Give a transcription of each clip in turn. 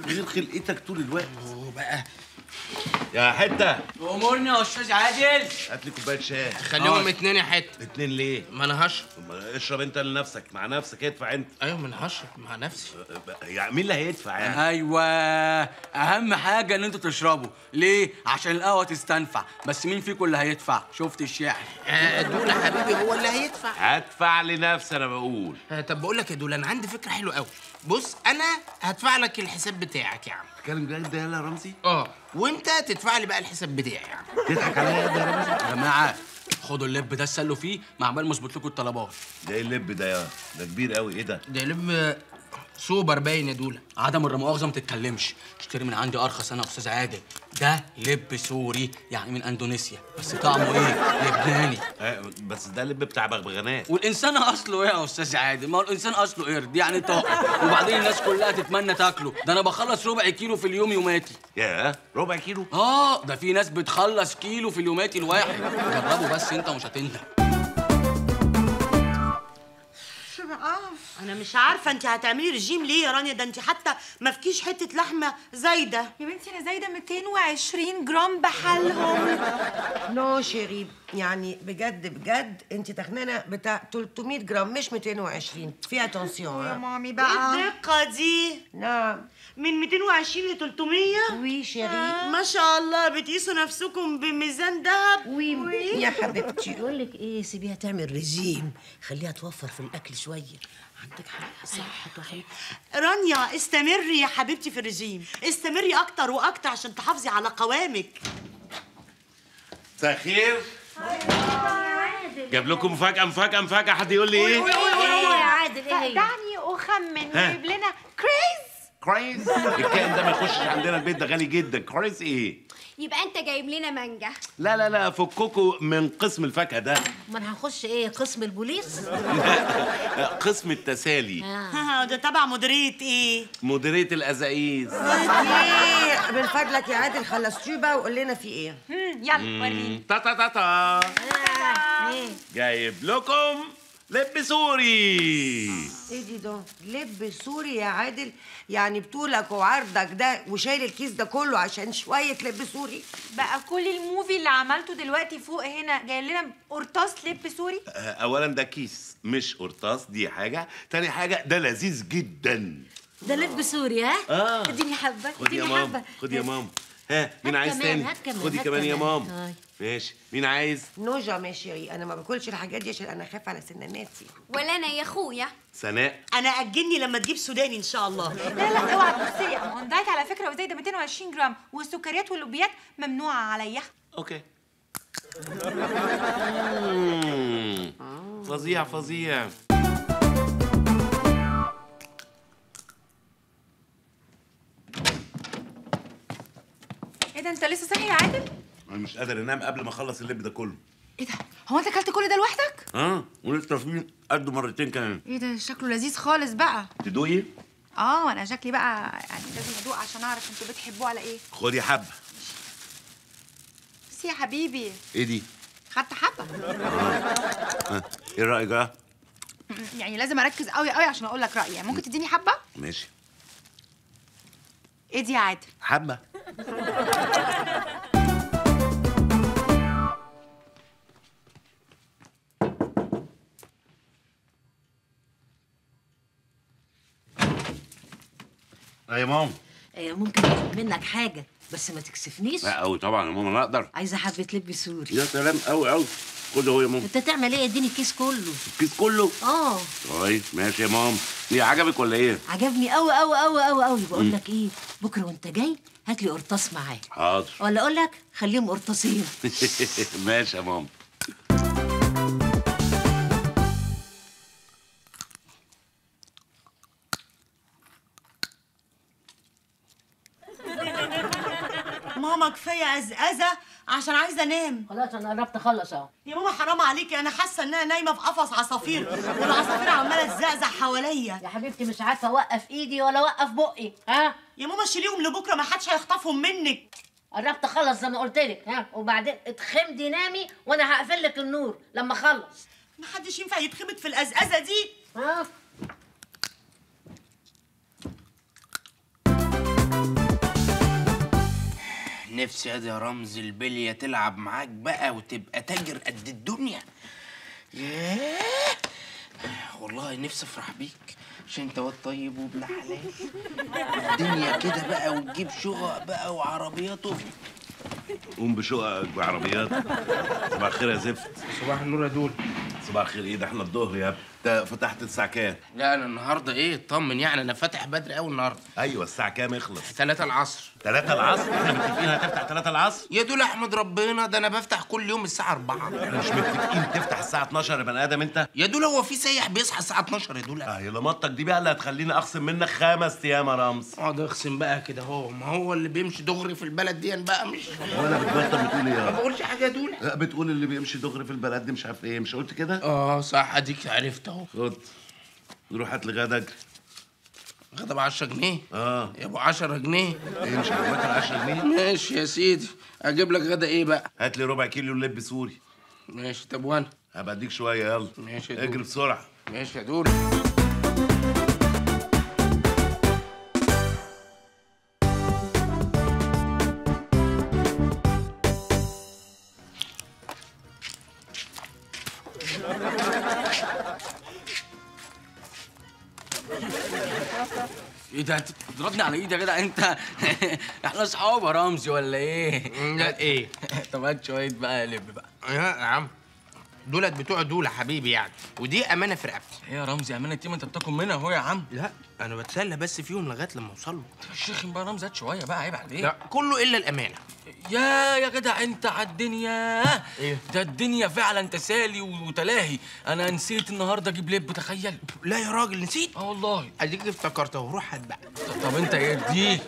غير خلقتك طول الوقت. بقى يا حتة. امورني يا استاذ عادل. هات لي كوباية شاي. خليهم 2 يا حتة. 2 ليه؟ ما انا هشرب. اشرب انت لنفسك، مع نفسك ادفع انت. ايوه ما انا هشرب مع نفسي. يعني مين اللي هيدفع يعني؟ ايوه اهم حاجة ان انتوا تشربوا، ليه؟ عشان القهوة تستنفع، بس مين فيكم اللي هيدفع؟ شفت الشاعر؟ دولا حبيبي هو اللي هيدفع. هدفع لنفسي انا بقول. طب بقول لك يا دولا، انا عندي فكرة حلوة قوي. بص انا هدفع لك الحساب بتاعك يا عم. بتتكلم جد يا رمزي؟ وانت تدفع لي بقى الحساب بتاعي يا عم. تضحك عليا يا رمزي؟ يا جماعة خدوا اللب ده اتسلوا فيه مع بال ما اظبط لكم الطلبات. ده ايه اللب ده يا؟ ده كبير قوي، ايه ده؟ ده لب سوبر باين يا دولا. عدم المؤاخذة ما تتكلمش، اشتري من عندي ارخص انا يا استاذ عادل. ده لب سوري يعني من اندونيسيا، بس طعمه ايه؟ لبناني. بس ده لب بتاع بغبغانات. والانسان اصله ايه يا استاذ عادل؟ ما هو الانسان اصله قرد يعني طاقة، وبعدين الناس كلها تتمنى تاكله. ده انا بخلص ربع كيلو في اليوم يوماتي. ياه ربع كيلو؟ ده في ناس بتخلص كيلو في اليوماتي الواحد. جربه بس انت ومش هتندم. أنا مش عارفة أنت هتعملي رجيم ليه يا رانيا؟ ده أنت حتى ما فيكيش حتة لحمة زايدة. يا بنتي أنا زايدة 220 جرام بحالهم. non chérie، يعني بجد بجد أنت تخنانة بتاع 300 جرام مش 220. فيها attention. يا مامي بقى إيه الدقة دي؟ نعم من 220 ل 300؟ oui chérie. ما شاء الله بتقيسوا نفسكم بميزان ذهب. oui يا حبيبتي. بقول لك إيه، سيبيها تعمل رجيم، خليها توفر في الأكل شوية. عندك حق صح صحيح. رانيا استمري يا حبيبتي في الرجيم، استمري اكتر واكتر عشان تحافظي على قوامك. مساء الخير. جاب لكم مفاجأة مفاجأة مفاجأة. حد يقول لي ايه؟ ايه يا عادل؟ ايه هي؟ دعني اخمن. جايب لنا كريز. كريز؟ الكائن ده ما يخشش عندنا البيت، ده غالي جدا. كريز ايه؟ يبقى انت جايب لنا مانجا. لا لا لا، فككوا من قسم الفاكهة ده. امال هنخش ايه؟ قسم البوليس؟ لا قسم التسالي. ده تبع مديرية ايه؟ مديرية الازايز. ايه من فضلك يا عادل خلصتيه بقى وقول لنا في ايه. يلا وريني. تا تا تا تا. جايب لكم لب سوري. ايه دي ده؟ لب سوري يا عادل؟ يعني بطولك وعرضك ده وشايل الكيس ده كله عشان شوية لب سوري؟ بقى كل ال movie اللي عملته دلوقتي فوق هنا جاي لنا قرطاس لب سوري؟ اولا ده كيس مش قرطاس، دي حاجة. تاني حاجة ده لذيذ جدا. ده لب سوري؟ ها؟ اديني حبه. خدي يا ماما، خدي يا ماما. ها مين عايز تاني؟ خدي كمان يا ماما. ماشي، مين عايز؟ non jamais chérie، انا ما باكلش الحاجات دي عشان انا اخاف على سناناتي. ولا انا يا اخويا. سناء انا اجلني لما تجيب سوداني ان شاء الله. لا لا اوعى تبصي، انا on diet على فكرة، وزايده 220 جرام، والسكريات واللوبيات ممنوعة عليا. okay. فظيع فظيع. ايه ده انت لسه صاحي يا عادل؟ انا مش قادر انام قبل ما اخلص اللب ده كله. ايه ده؟ هو انت اكلت كل ده لوحدك؟ ولسه في قده مرتين كمان. ايه ده شكله لذيذ خالص بقى. تدوقي؟ انا شكلي بقى يعني لازم ادوق عشان اعرف انتوا بتحبوه على ايه. خدي حبه. بس يا حبيبي. ايه دي؟ خدت حبه. ايه رايك بقى؟ يعني لازم اركز قوي قوي عشان اقول لك رايي، يعني ممكن تديني حبه؟ ماشي. ايه دي يا عادل؟ حبه. يا ماما. ممكن اطلب منك حاجة بس ما تكسفنيش؟ لا قوي طبعا يا ماما، انا اقدر. عايزه حبه لب سوري. يا سلام قوي قوي. خد اهو يا ماما. انت تعمل ايه؟ اديني الكيس كله. الكيس كله؟ طيب ماشي يا ماما. ايه عجبك ولا ايه؟ عجبني قوي قوي قوي قوي قوي. بقول لك ايه، بكره وانت جاي هات لي قرطاس معاك. حاضر. ولا اقول لك خليهم قرطاسين. ماشي يا ماما. ماما كفاية ازازة عشان عايزه انام. خلاص انا قربت اخلص اهو. يا ماما حرام عليكي، انا حاسه ان انا نايمة في قفص عصافير والعصافير عماله تزقزق حواليا. يا حبيبتي مش عارفه اوقف ايدي ولا اوقف بقي. ها يا ماما شيليهم لبكرة، ما حدش هيخطفهم منك. قربت اخلص زي ما قلت لك. ها وبعدين اتخمدي نامي وانا هقفل لك النور لما اخلص. ما حدش ينفع يتخمد في الازازه دي. ها نفسي يا رمزي البلية تلعب معاك بقى وتبقى تاجر قد الدنيا. ياه والله نفسي افرح بيك عشان انت واد طيب وابن حلال. الدنيا كده بقى وتجيب شقق بقى وعربيات. قوم بشققك وعربياتك. صباح الخير يا زفت. صباح النور يا دول. صباح الخير. ايه ده احنا الظهر يا ابني، انت فتحت الساعة كام؟ لا انا النهارده ايه اطمن يعني انا فاتح بدري قوي النهارده. ايوه الساعة كام اخلص؟ 3 العصر. 3 العصر؟ احنا متفقين هتفتح 3 العصر؟ يا دول احمد ربنا ده انا بفتح كل يوم الساعة 4. احنا مش متفقين تفتح الساعة 12 يا بني ادم انت؟ يا دول هو في سايح بيصحى الساعة 12 يا دول؟ اه يلا مطك دي بقى اللي هتخليني اخصم منك 5 ايام يا رمز. اقعد اخصم بقى كده اهو، ما هو اللي بيمشي دغري في البلد دي بقى مش هو. انا بتبطل بتقول ايه؟ ما بقولش حاجة يا دول. لا بتقول اللي بيمشي دغري في البلد دي مش عارف ايه، مش قلت كده؟ اه صح اديك عرفت اهو. خد روح هات لي غدا. غدا ب 10 جنيه؟ اه يا ابو 10 جنيه. ايه مش عاجبك ال 10 جنيه؟ ماشي يا سيدي، اجيب لك غدا ايه بقى؟ هات لي ربع كيلو لب سوري. ماشي. طب وانا؟ هبقى اديك شوية. يلا ماشي يا دول. اجري بسرعة. ماشي يا دول. ايه ده انت بتضربني على ايدي يا جدع انت؟ احنا اصحاب يا رمزي ولا ايه؟ لا ايه؟ طب هات شوية بقى لب بقى. يا عم دولت بتوع دولة حبيبي يعني، ودي امانه في رقبتي. ايه يا رمزي امانه ايه؟ ما انت بتاكل منها اهو يا عم. لا انا بتسلى بس فيهم لغاية لما اوصل له. الشيخ بقى رمزي هات شوية بقى، عيب عليك. لا كله الا الامانة. يا جدع انت على الدنيا. ايه ده الدنيا فعلا تسالي وتلاهي. انا نسيت النهارده اجيب لب، تخيل. لا يا راجل نسيت؟ اه والله. اديك افتكرت اهو، روح هات بقى. طب انت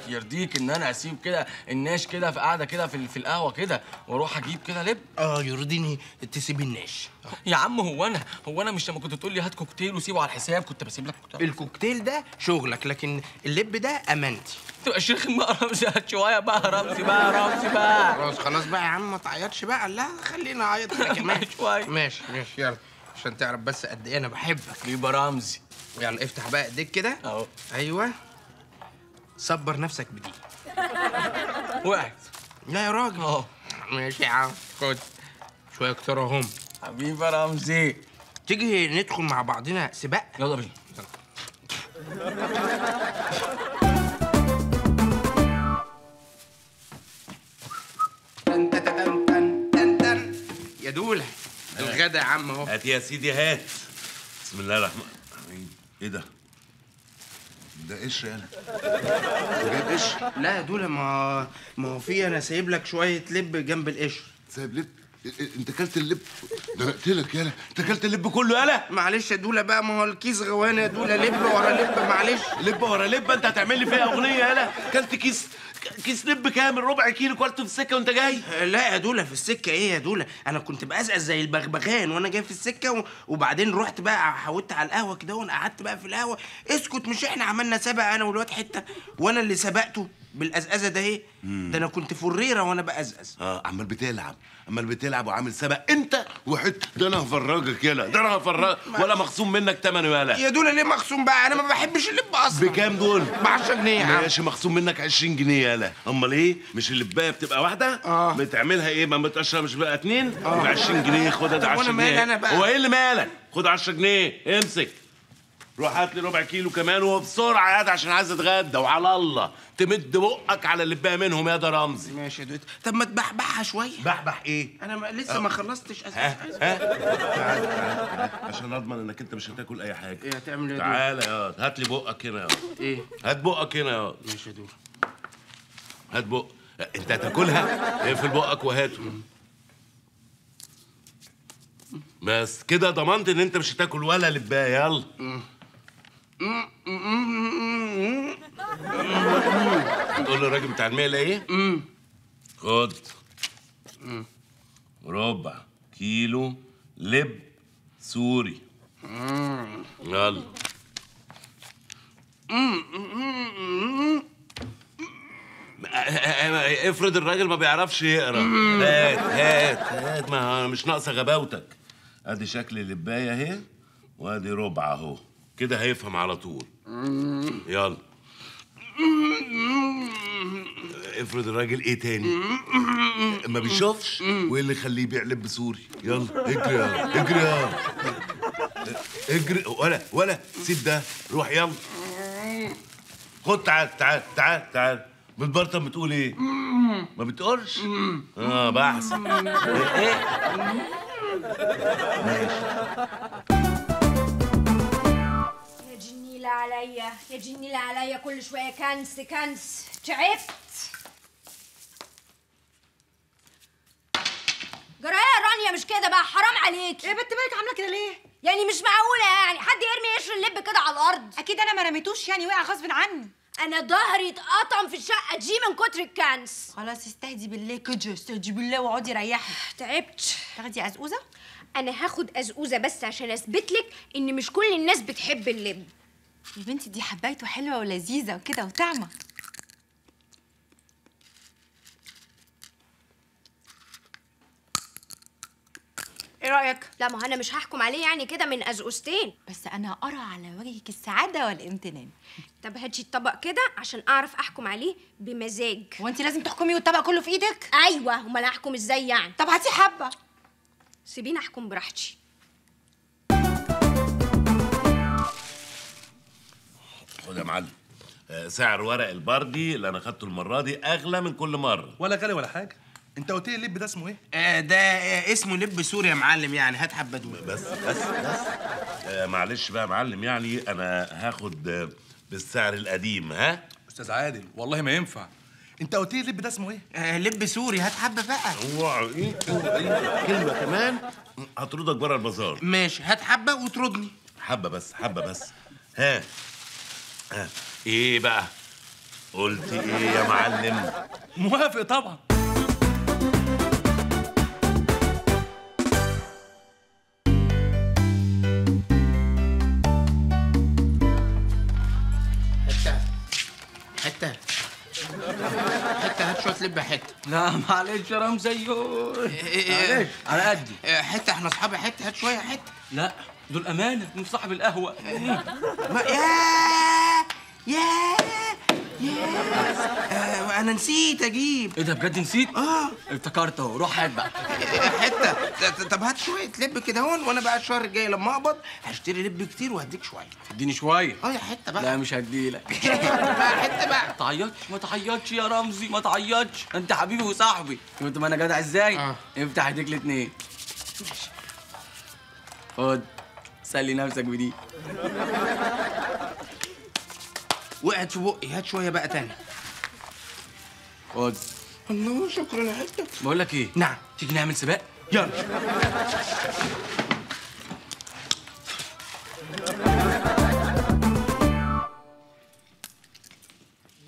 يرضيك ان انا اسيب كده الناش كده في قاعدة كده في القهوة كده واروح اجيب كده لب؟ اه يرضيني تسيب الناش يا عم. هو انا مش لما كنت تقول لي هات كوكتيل وسيبه على الحساب كنت بسيب لك كوكتيل؟ الكوكتيل ده شغلك، لكن اللب ده امانتي. تبقى شيخ بقى رمزي، هات شوية بقى رمزي بقى رمزي بقى. خلاص خلاص بقى يا عم ما تعيطش بقى. لا خلينا اعيط انا كمان شوية. ماشي ماشي يلا عشان تعرف بس قد ايه انا بحبك. يبقى رمزي. يلا افتح بقى ايديك كده اهو. ايوه صبر نفسك بدي. وقعت. لا يا راجل. اهو ماشي يا عم خد شوية كتير اهم. حبيبي يا رمزي. تيجي ندخل مع بعضنا سباق؟ يلا بينا. تن تن تن تن تن. يا دولة الغدا يا عم اهو. هات يا سيدي هات. بسم الله الرحمن الرحيم. ايه ده؟ ده قشر يالا. انت جايب قشر؟ لا يا دولة ما هو في انا سايب لك شوية لب جنب القشر. سايب لب؟ انت اكلت اللب؟ ده انا اقتلك يالا، انت اكلت اللب كله يالا؟ معلش يا دولة بقى، ما هو الكيس غوانه يا دولة، لب ورا لب. معلش لب ورا لب؟ انت هتعمل لي فيها اغنية يالا؟ اكلت كيس لب كامل ربع كيلو كلته في السكة وانت جاي؟ لا يا دولة في السكة ايه يا دولة؟ انا كنت بقزقز زي البغبغان وانا جاي في السكة وبعدين رحت بقى حاولت على القهوة كده وانا قعدت بقى في القهوة. اسكت، مش احنا عملنا سبق انا والواد حتة وانا اللي سبقته بالقزقزه ده ايه؟ ده انا كنت فريره وانا بقزقز. اه عمال بتلعب، عمال بتلعب وعامل سبق انت وحتة. ده انا هفرجك يالا، ده انا هفرجك. ولا مخصوم منك تمنه يالا. يا دولة ليه مخصوم بقى؟ انا ما بحبش اللب اصلا. بكام دول؟ ب 10 جنيه يا عم. ماشي مخصوم منك 20 جنيه يالا. امال ايه؟ مش اللبايه بتبقى واحدة؟ بتعملها ايه؟ ما بتقشرها مش بقى 2؟ ب 20 جنيه. خدها ده 10 جنيه. وانا مالي انا بقى؟ هو ايه اللي مالك؟ خد 10 جنيه امسك. روح هات لي ربع كيلو كمان وبسرعة يا عشان عايز اتغدى. وعلى الله تمد بقك على اللي بقى منهم يا ده رمزي. ماشي يا دوت. طب ما تبحبحها شوية. بحبح ايه؟ انا لسه ما خلصتش. ها تعال تعال عشان اضمن انك انت مش هتاكل اي حاجة. ايه هتعمل ايه؟ تعالى يا هات لي بقك هنا يا ايه؟ هات بقك هنا يا ماشي يا دول. هات بق. انت هتاكلها؟ اقفل بقك وهاته. بس كده ضمنت ان انت مش هتاكل ولا لبايه. يلا. تقول للراجل بتاع المقله ايه؟ خد ربع كيلو لب سوري. يلا. افرض الراجل ما بيعرفش يقرا. هات هات هات، ما مش ناقصه غباوتك. ادي شكل اللبايه اهي وادي ربع اهو، كده هيفهم على طول. يلا. افرض الراجل ايه تاني؟ ما بيشوفش، وايه اللي يخليه يبيع لب سوري؟ يلا اجري يا اجري يا اجري، ولا سيب ده، روح يلا. خد تعال تعال تعال تعال. بتبرطم بتقول ايه؟ ما بتقولش؟ اه بقى احسن. ايه؟ ماشي. يا جنيلة عليا، يا جنيلة عليا، كل شوية كنس كنس، تعبت. جرايه يا رانيا مش كده بقى، حرام عليكي. ايه يا بنت مالك عاملة كده ليه؟ يعني مش معقولة يعني حد يرمي قشر اللب كده على الأرض. أكيد أنا ما رميتوش يعني، وقع غصب عني. أنا ظهري اتقطم في الشقة دي من كتر الكنس. خلاص استهدي بالله كده، استهدي بالله واقعدي ريحي. تعبت. تاخدي أزقوزة؟ أنا هاخد أزقوزة بس عشان أثبت لك إن مش كل الناس بتحب اللب. يا بنتي دي حبايته حلوة ولذيذة وكده وطعمة. ايه رأيك؟ لا ما انا مش هحكم عليه يعني كده من ازقوزتين. بس انا ارى على وجهك السعادة والامتنان. طب هاتي الطبق كده عشان اعرف احكم عليه بمزاج. هو انت لازم تحكمي والطبق كله في ايدك؟ ايوه، امال احكم ازاي يعني؟ طب هاتي حبة. سيبيني احكم براحتي. خد يا معلم، سعر ورق البردي اللي انا خدته المرة دي اغلى من كل مرة. ولا غالي ولا حاجة. انت قلت لي اللب ده اسمه ايه؟ ده اسمه لب سوري يا معلم، يعني هات حبه دول. بس بس بس معلش بقى يا معلم، يعني انا هاخد بالسعر القديم. ها؟ استاذ عادل والله ما ينفع. انت قلت لي اللب ده اسمه ايه؟ لب سوري. هات حبه بقى. اوعى ايه كلمة كمان هطردك بره البازار. ماشي، هات حبه وطردني. حبه بس، حبه بس. ها ها ايه بقى؟ قلت ايه يا معلم؟ موافق طبعا. حتة حتة هات شوية لب حتة. لا معلش يا رمزيو، معلش على قدي. حتة احنا اصحاب، حتة هات شوية حتة. لا دول أمانة من صاحب القهوة. ما يا يا أنا نسيت أجيب. إيه ده بجد نسيت؟ آه افتكرت أهو، روح هات بقى حتة. طب هات شوية لب كده هون، وأنا بقى الشهر الجاي لما أقبض هشتري لب كتير وهديك شوية. تديني شوية؟ آه يا حتة بقى. لا مش هديلك. بقى حتة بقى. ما تعيطش ما تعيطش يا رمزي، ما تعيطش، أنت حبيبي وصاحبي. شفت ما أنا جدع إزاي؟ افتح ايديك الاتنين. ماشي. خد سلي نفسك بدي. وقعت في بقي، هات شوية بقى تاني. خد. الله شكرا يا حتة. بقول لك ايه؟ نعم. تيجي نعمل سباق؟ يلا.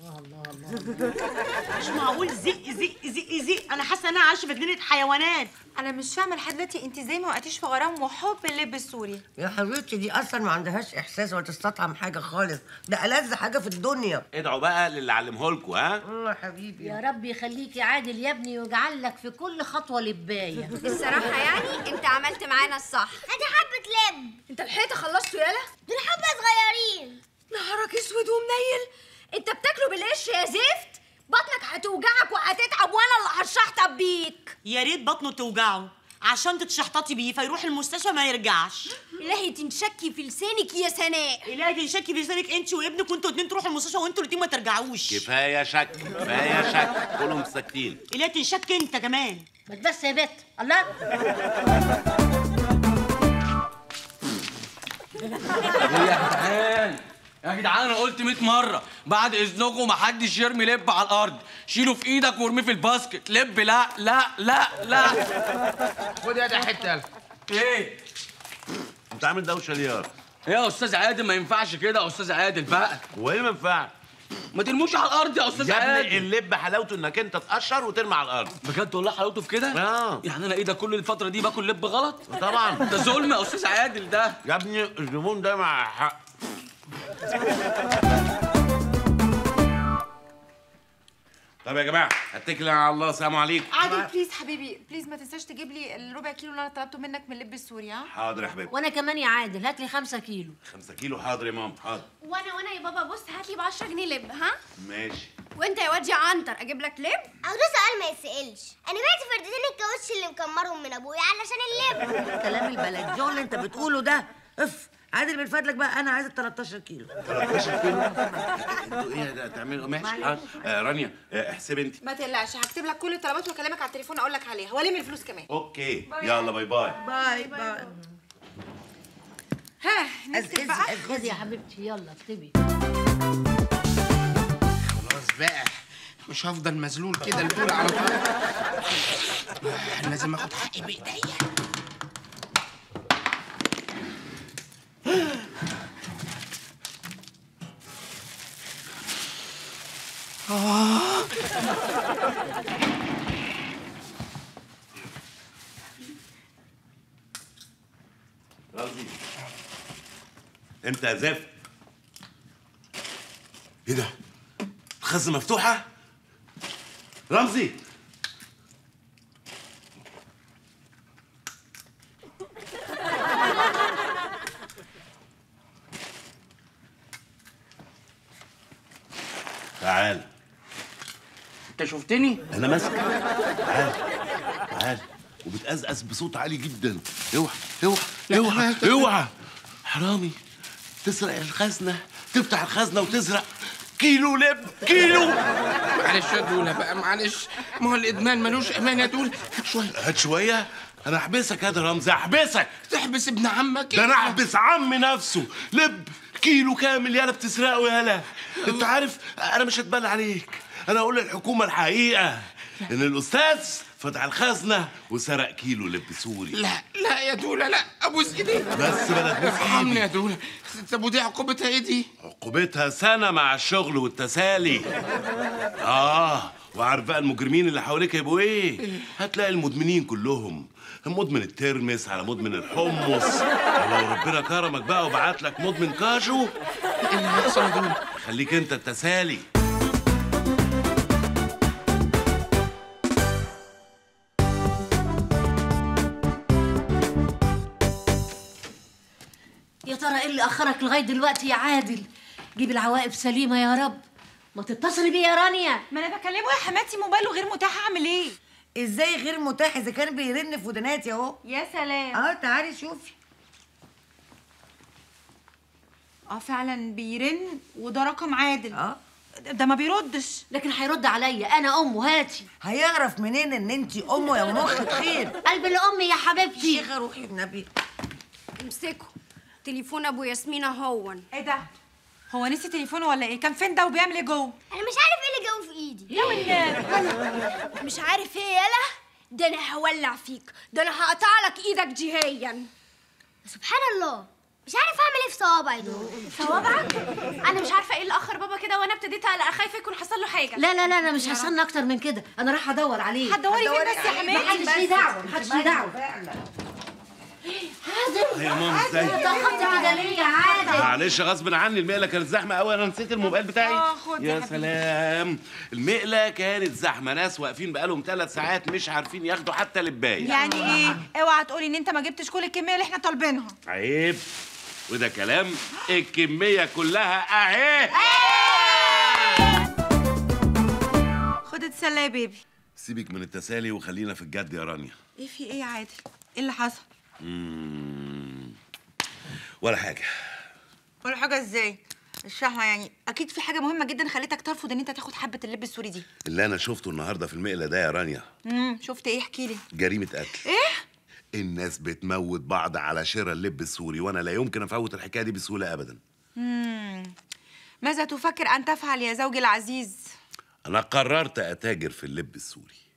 الله الله الله. مش معقول، زق زق زق زق، انا حاسه ان انا عايشه في جنينة حيوانات. انا مش فاهمه لحد دلوقتي انت ازاي ما وقعتيش في غرام وحب اللب السوري. يا حبيبتي دي اصلا ما عندهاش احساس ولا تستطعم حاجة خالص، ده ألذ حاجة في الدنيا. ادعوا بقى للي علمه لكم. ها؟ يا حبيبي يا رب يخليك يا عادل يا ابني ويجعل لك في كل خطوة لبايه. الصراحة يعني انت عملت معانا الصح. ادي حبه لب. انت لحقت خلصته يالا؟ دول حبه صغيرين. نهارك اسود ومنيل، انت بتاكله بالقش يا زفت، بطنك هتوجعك وهتتعب وانا اللي هشحطط بيك. يا ريت بطنه توجعه عشان تتشحططي بيه فيروح المستشفى ما يرجعش. الهي تنشكي في لسانك يا سناء. الهي تنشكي في لسانك انت وابنك، وانتوا الاتنين تروحوا المستشفى وانتوا الاتنين ما ترجعوش. كفاية شك، كفاية شك، كلهم ساكتين. الهي تنشك انت كمان. بس يا بت الله. يا جدعان يا جدعان، انا قلت 100 مرة بعد اذنكم محدش يرمي لب على الارض، شيله في ايدك وارميه في ال basket. لب لا لا لا لا. خد يا ده حتة يلا. ايه؟ انت عامل دوشه ليه يا ايه يا استاذ عادل؟ ما ينفعش كده يا استاذ عادل بقى. هو ايه ما ينفعش؟ ما ترموش على الارض يا استاذ عادل. يا ابني اللب حلاوته انك انت تقشر وترمي على الارض. بجد والله حلاوته في كده؟ اه. يعني انا ايه ده كل الفترة دي باكل لب غلط؟ طبعا. ده ظلم يا استاذ عادل ده. يا ابني الزبون ده مع حق. طب يا جماعة اتكل على الله، السلام عليكم. عادل please حبيبي، please ما تنساش تجيب لي الربع كيلو اللي انا طلبته منك من اللب السوري. ها؟ حاضر يا حبيبي. وانا كمان يا عادل هات لي 5 كيلو. 5 كيلو؟ حاضر يا ماما، حاضر. وانا يا بابا بص هات لي ب 10 جنيه لب. ها؟ ماشي. وانت يا واد يا عنتر اجيب لك لب؟ او ده سؤال ما يتسالش. انا بعت فردتين الكاوتش اللي مكمرهم من ابويا علشان اللب. كلام البلديون اللي انت بتقوله ده. اف عادل من فضلك بقى، انا عايزه 13 كيلو. 13 كيلو؟ انتوا ايه هتعملوا؟ ماشي. رانيا احسبي انت. ما تقلقش، هكتب لك كل الطلبات واكلمك على التليفون اقول لك عليها، والم الفلوس كمان. okay يلا bye bye. bye bye. ها نكتب بقى. خدي يا حبيبتي، يلا اكتبي. خلاص بقى مش هفضل مذلول كده الدول على طول. لازم اخد حقي بايديا. رمزي انت يا زفت. ايه ده؟ الخزنة مفتوحة؟ رمزي تعال. انت شفتني؟ انا ماسك. تعال تعال. وبتقزقز بصوت عالي جدا. اوعى اوعى اوعى اوعى. حرامي تسرق الخزنة، تفتح الخزنة وتسرق كيلو لب كيلو. معلش يا دولة بقى، معلش، ما هو الادمان ملوش امان يا دولة. هات شوية، هات شوية. انا احبسك يا رمزي، احبسك. تحبس ابن عمك؟ ده انا احبس عمي نفسه. لب كيلو كامل يالا بتسرقه يالا. انت عارف انا مش هتبلى عليك، انا اقول للحكومة الحقيقة ان الاستاذ فتح الخزنة وسرق كيلو لب سوري. لا لا يا دولة لا، ابوس ايديك بس بلا تبوس ايدي. ارحمني يا دولة. طب ودي عقوبتها ايه دي؟ عقوبتها سنة مع الشغل والتسالي. وعارف بقى المجرمين اللي حواليك هيبقوا ايه؟ هتلاقي المدمنين كلهم، مدمن الترمس على مدمن الحمص، ولو ربنا كرمك بقى وبعت لك مدمن كاجو. ايه اللي هيحصل يا دولة؟ خليك انت التسالي. يا ترى ايه اللي اخرك لغاية دلوقتي يا عادل؟ جيب العواقب سليمة يا رب. ما تتصلي بيه يا رانيا. ما انا بكلمه يا حماتي، موبايله غير متاح. اعمل ايه؟ ازاي غير متاح اذا كان بيرن في ودناتي اهو؟ يا سلام. تعالي شوفي. فعلا بيرن، وده رقم عادل. ده ما بيردش. لكن هيرد عليا، انا امه. هاتي. هيعرف منين ان انت امه يا مخ تخين؟ قلب الام يا حبيبتي. شيخه روحي النبي. امسكوا تليفون ابو ياسمين اهون. ايه ده؟ هو نسي تليفونه ولا ايه؟ كان فين ده وبيعمل ايه جوه؟ انا مش عارف ايه اللي جوه في ايدي. يا والنبي مش عارف ايه. يالا ده انا هولع فيك، ده انا هقطع لك ايدك جهيا. سبحان الله، مش عارف اعمل ايه في صوابعي دول. صوابعك؟ انا مش عارفه ايه اللي اخر بابا كده، وانا ابتديت اقلق، خايفة يكون حصل له حاجة. لا لا لا، انا مش هستنى اكتر من كده، انا رايحة ادور عليه. هتدوري فين بس يا حماتي؟ محدش ليه دعوه، محدش ليه دعوه. عادل يا ماما ازيك؟ اتاخرت كده ليه يا عادل؟ معلش غصب عني، المقله كانت زحمة قوي، انا نسيت الموبايل بتاعي. خد يا سلام، المقله كانت زحمة، ناس واقفين بقالهم 3 ساعات مش عارفين ياخدوا حتى لبايه. يعني ايه؟ اوعى تقولي ان انت ما جبتش كل الكمية اللي احنا طالبينها. عيب، وده كلام؟ الكمية كلها اهي. خد اتسلى يا بيبي. سيبك من التسالي وخلينا في الجد يا رانيا. ايه في ايه يا عادل؟ ايه اللي حصل؟ ولا حاجة. ولا حاجة ازاي؟ اشرحها يعني، أكيد في حاجة مهمة جدا خلتك ترفض إن أنت تاخد حبة اللب السوري دي. اللي أنا شفته النهاردة في المقلة ده يا رانيا. شفت إيه؟ احكي لي. جريمة قتل. إيه؟ الناس بتموت بعض على شراء اللب السوري، وأنا لا يمكن أفوت الحكاية دي بسهولة أبدا. ماذا تفكر أن تفعل يا زوجي العزيز؟ أنا قررت أتاجر في اللب السوري.